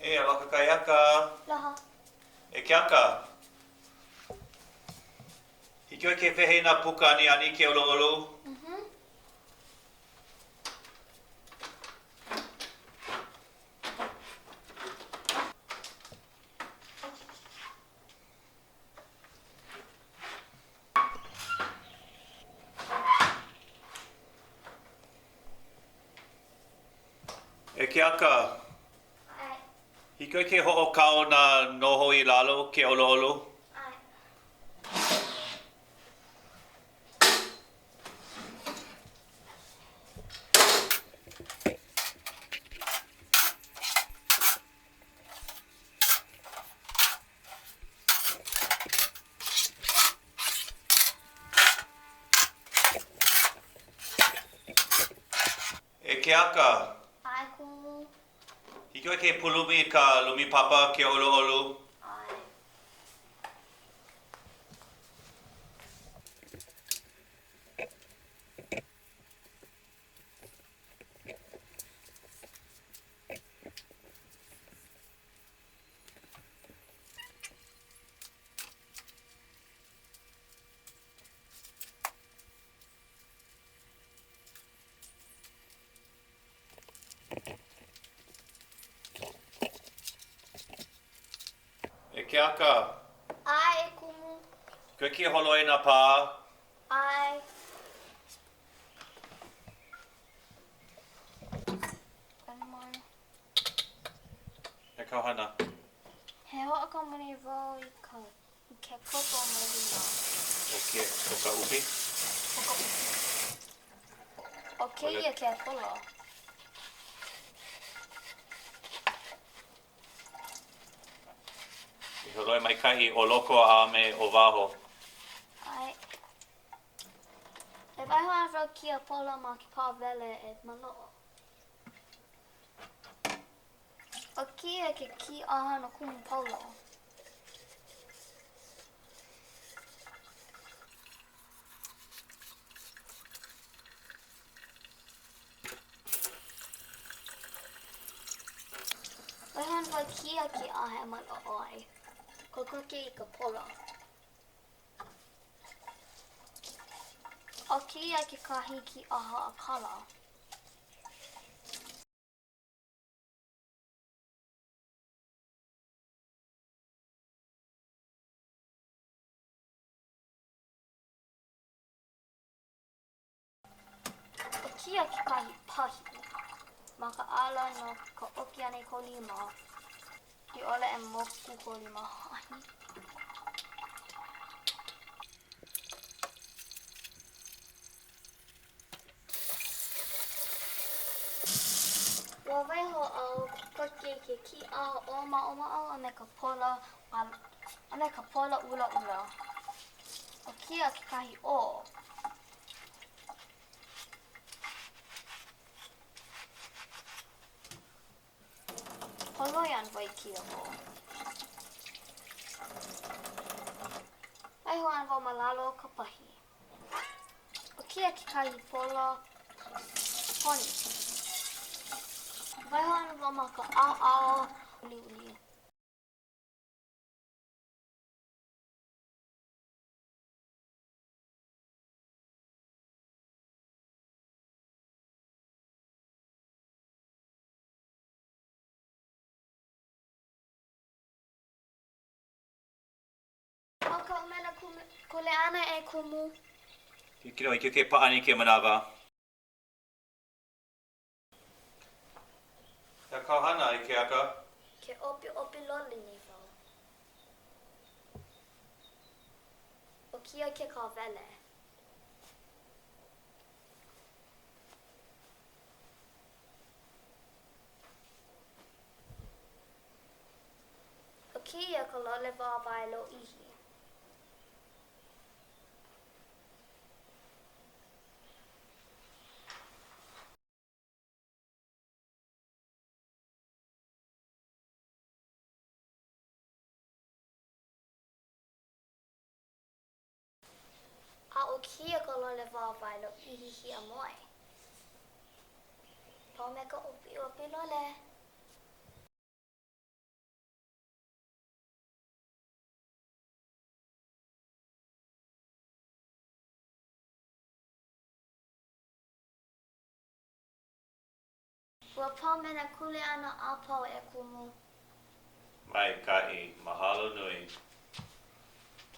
E aloha kakahiaka. Aloha. E Keaka. Hiki ʻoe ke wehe i nā puka aniani ke ʻoluʻolu? Mhm. E Keaka. ʻAe. Hiki ʻoe ke hoʻokao nā noho i lalo ke ʻoluʻolu? ʻAe. E Keaka. ʻAe kumu. Hiki ʻoe ke pulumi i ka lumi papa ke ʻoluʻolu? ʻAe. E Keaka. ʻAe, e kumu. Hiki ʻoe ke holoi nā pā. ʻAe. He kāu hana. He hoʻokamani wau i ka i ke koko ma luna. O ke, o ka uhi? O ka uhi. ʻO kēia ke pola. I holoi maikaʻi ʻo loko a me ʻo waho. ʻAe. E waiho ana wau kēia pola ma ke pāwele e maloʻo. ʻO kēia ke kīʻaha no Kumu Paulo. Waiho ana wau kēia kīʻaha e maloʻo ai. Kokoke i ka pola. ʻO kēia kekahi kīʻaha ʻākala. ʻO kēia kekahi pahi. Makaʻala no ka ʻoki ʻana i kou lima i ʻole e moku kou lima hahi. Ua waiho au kokoke i ke kīʻaha ʻōmaʻomaʻo a me ka pola a me ka pola ʻulaʻula. ʻO kēia kekahi ʻō. Holoi ana wau i kēia ʻō. Waiho ana wau ma lalo o ka pahi. ʻO kēia kekahi pola poni. Waiho ana wau ma ka ʻaoʻao uliuli. ʻO ka ʻumena kuleana e kumu. Hiki nō, hiki ke pāʻani kēia manawa. He aha kāu hana e Keaka? Ke ʻopiʻopi lole nei wau. ʻO kēia ke kāwele. ʻO kēia ka lole wāwae lōʻihi. A ʻo kēia ka lole wāwae lōʻihi hiamoe. Pau me ka ʻopiʻopi lole. Ua pau me nā kuleana a pau e kumu. Maikaʻi. Mahalo nui.